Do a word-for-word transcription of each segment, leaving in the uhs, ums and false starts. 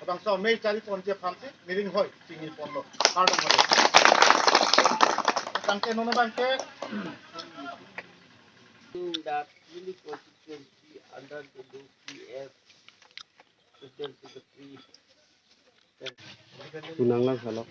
Labangso amei chari ponji aphansi miring hoi chini ponlo. Kardom hoi. Tangte non abangke. That Nilip constituency under the low P F, Student Secretary. Tunang lang salok.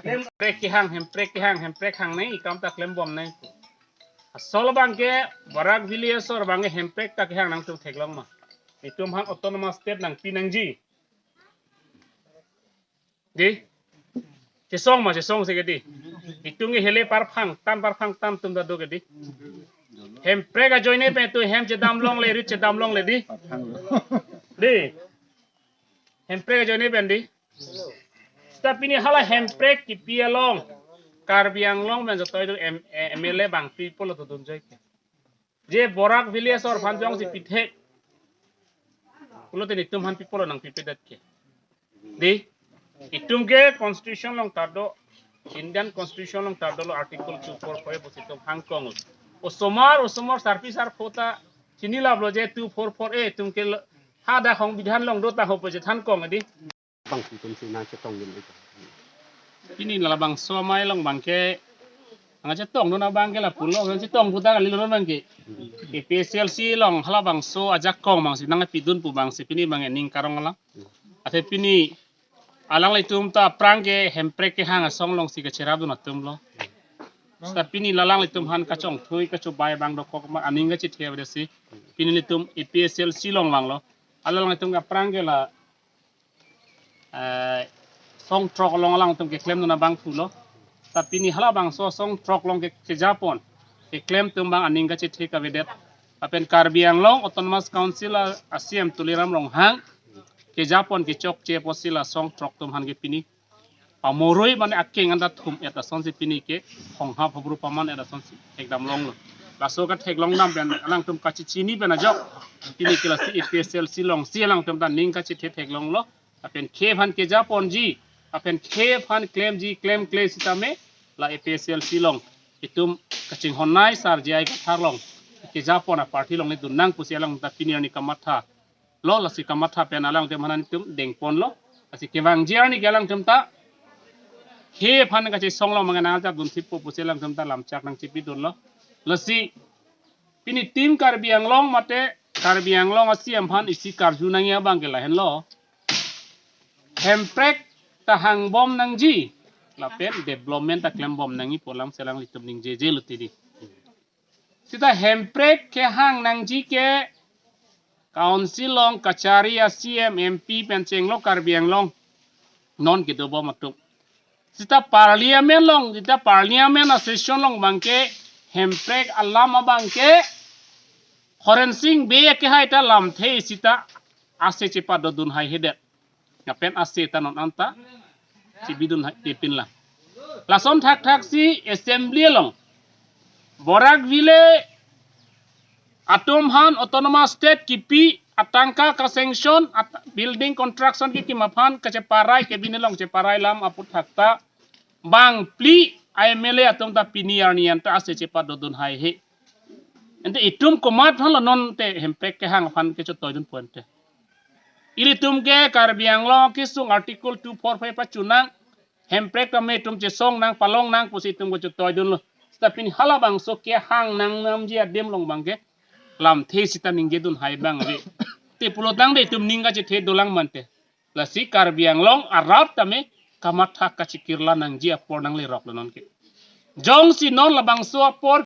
Hemprek kehang, Hemprek kehang, Hemprek hang nai, kam ta klem bom nai. Asol abangke Barak Valley asor abangke Hemprek ta kehang nangtum theklong ma. Itum aphan autonomous state nangpi nangji. Di. Chesong ma, chesong si ke di. Itum ke hele parphang, tan parphang tan atum ta do ke di. Hemprek ajoine pen itum hem chedam longle, rit chedam longle di. Di. Hemprek ajoine pen di. Seta pini hala Hemprek kipi along Karbi Anglong pen jotoi do M-, eh, M L A bangpi pulo to dunjoi ke. Je Barak Valley asor aphan jongsi pithek pulote itum aphan pi pulo nangpipedet ke. Di, itum ke constitution along ta do, Indian constitution along ta dolo article two four five pusi itum hangkong. Osomar, osomar sarpi sarpo ta chinilaplo je two four four A itum ke lo-, hadak songbidhan along do ta ho pu chethan kong di. Bang itum si nangchetong lim ita. Pini labangso amei along abangke, nangchetongdun abangke lapulo, nangchetong pu ta kali lo abangke. A P H L C along halabangso ajakong abangsi nangpidun pu abangsi pini abangke ning karong alam. Athe pini alanglitum ta aphrang ke Hemprek kehang asong alongsi kacherapdun atum lo. Seta pini alanglitum aphan kachongthui kachobai abang dokok ma aning kachethe avedetsi. Pini ilitum A P H L C along vanglo. Alanglitum ke aphrang ke la, eh, song throk along alangtum keklemdun abang thulo. Seta pini halabangso song throk along ke, kejapon keklem atum abang aning kachethe kavedet. Lapen Karbi Anglong Autonomous Council a, a C M Tuliram Ronghang kejapon kechokche apotsi la song throk atum aphan ke pini pamoroi mane akeng anta thum-et asonsi pini ke honghap habru paman-et asonsi thekdam longlo. Laso katheklongdam pen alangtum kachechini pen ajok pini ke lasi A P H L C alongsi alangtum ta ning kachethe theklonglo. Lapen khei aphan kejaponji, lapen khei aphan klemji, klemkle sitame la A P H L C along itum kachinghon nei sar J I Kathar along kejapon a party along le dun nang pusi alang ta pini arni kamatha lo, lasi kamatha pen alangtum aphan itum dengponlo. Lasi kevangji arni ke alangtum ta khei aphan kachesong along mangan aljap dun thipo pusi alangtum ta lamchak nangchepidunlo. Lasi pini Team Karbi Anglong mate Karbi Anglong a C M aphan isi karju nangji abangke lahenlo. Hemprek ta hangbom nangji, lapen development ta klembom nangji pu alamsi alanglitum ningjejelo tidi. Seta Hemprek kehang nangji ke Council along kachari a C M, M P pen chenglo Karbi Anglong non kedobom atum. Seta Parliament along, seta Parliament a session along abangke Hemprek alam abangke Horensing Bey akehai ta lamthe seta ase chepadodun haihedet. Lapen ase ta non anta chebidun hai kepin lang. Lason thakthaksi Assembly along Barak Valley atum aphan Autonomous State kipi atangka ka-sanction at building construction kekim aphan kacheparai, cabinet along cheparai alam aphuthak ta bangphli M L A atum ta pini arni anta ase chepadodun haihe. Ante itum komat aphanlo non te Hemprek kehang aphan kechetoidun pu ante. Ilitum ke Karbi Anglong kesung Article two four five pachunang, Hemprek tame itum chesong nang, palong nang pusi itum kechetoidunlo. Seta pini halabangso kehang nangnamji adim along abangke lamthe seta ningjedun hai abang ave. Te pulotangte itum ning kachethe dolang mante. Lasi Karbi Anglong arat tame kamatha kachekirla nangji apor nangleroklo nonke. Jongsi non labangso apor